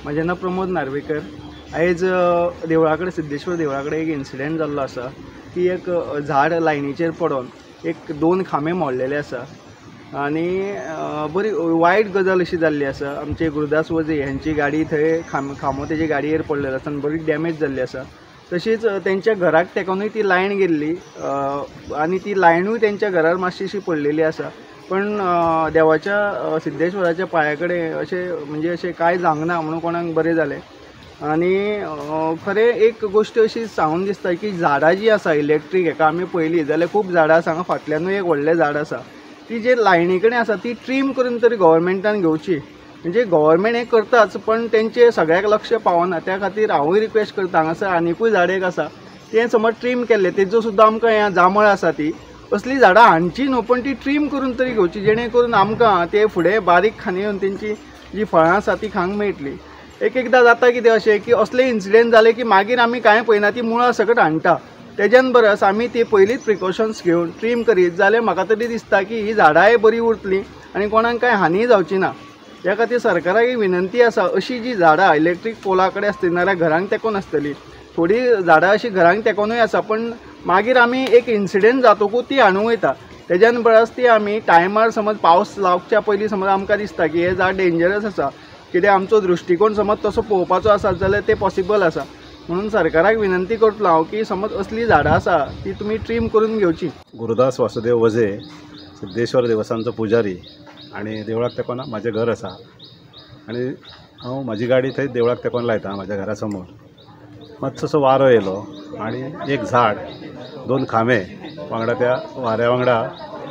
म्हजें नांव प्रमोद नार्वेकर. आयज देवळा कडेन, सिद्धेश्वर देवळा कडेन एक इन्सिडंट जाल्लो आसा की एक झाड लायनीचेर पडोन एक दोन खांबे मोडलेले आसा आनी बरी वायट गजाल अशी जाल्ली आसा. आमचे गुरुदास वझे हेंची गाडी थंय खांबो तेजे गाडयेर पडलेलो आसा आनी बरी डॅमेज जाल्ली आसा. तशीच तेंच्या घराक तेकोनूय ती लायन गेल्ली आनी ती लायनूय तेंच्या घरार मातशी अशी पडलेली आसा. पण देवाच्या सिद्धेश्वराच्या पांया कडेन अशें म्हणजे अशें कांय जावंक ना म्हणून कोणाक बरें जालें. आनी खरें एक गोश्ट अशी सांगून दिसता की झाडां जी आसा इलेक्ट्रीक हेका आमी पळयली जाल्यार खूब झाडां आसा. हांगा फाटल्यानूय एक व्हडलें झाड आसा, ती जे लायनी कडेन आसा ती ट्रीम करून तरी गव्हर्मेंटान घेवची. म्हणजे गव्हर्मेंट हें करताच पण तेंचे सगळ्याक लक्ष पावना. त्या खातीर हांवूय रिक्वेस्ट करता, हांगासर आनिकूय झाड एक आसा तें समज ट्रीम केल्लें तेजो सुद्दां आमकां हें जांबळ आसा ती असली झाडां हाडची न्हू, पण ती ट्रीम करून तरी घेवची जेणे करून आमकां ते फुडें बारीक खांदी येवन तेंची जी फळां आसा ती खावंक मेळटली. एक एकदां जाता कितें अशें की असले इन्सिडंट जाले की मागीर आमी कांय पळयना, ती मुळां सकट हाडटा. तेज्यान बरस आमी ती पयलींच प्रिकॉशन्स घेवन ट्रीम करीत जाल्यार म्हाका तरी दिसता की ही झाडांय बरी उरतली आनी कोणाक कांय हानी जावची ना. ह्या खातीर सरकाराक एक विनंती आसा, अशी जी झाडां इलेक्ट्रीक पोला कडेन आसतली नाजाल्यार घरांक तेंकून आसतली, थोडी झाडां अशीं घरांक तेंकोनूय आसा पण मागीर आमी एक इन्सिडंट जातकूच ती हाडूंक वयता. तेज्यान बरस ती आमी टायमार समज पावस लागच्या पयलीं समज आमकां दिसता की हें झाड डेंजरस आसा, कित्याक आमचो दृश्टिकोण समज तसो पळोवपाचो आसा जाल्यार तें पॉसिबल आसा. म्हणून सरकाराक विनंती करतलो हांव की समज असली झाडां आसा ती तुमी ट्रीम करून घेवची. गुरुदास वासुदेव वझे, सिद्धेश्वर देवस्थानचो पुजारी आनी देवळाक तेंकोन म्हाजें घर आसा आनी हांव म्हाजी गाडी थंय देवळाक तेंकोन लायता म्हाज्या घरा समोर. मातसोसो वारो येयलो आनी एक झाड दोन खांबे वांगडा त्या वाऱ्या वांगडा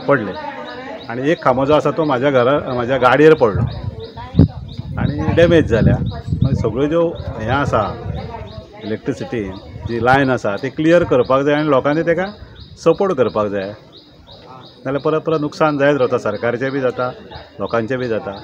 पडले आनी एक खांबो जो आसा तो म्हाज्या घरा म्हाज्या गाडयेर पडलो आनी डॅमेज जाल्या. मागीर सगळ्यो ज्यो हें आसा इलेक्ट्रिसिटी जी लायन आसा ती क्लियर करपाक जाय आनी लोकांनी तेका सपोर्ट करपाक जाय, नाल्यार परत परत नुकसान जायत रावता, सरकारचें बी जाता, लोकांचें बी जाता.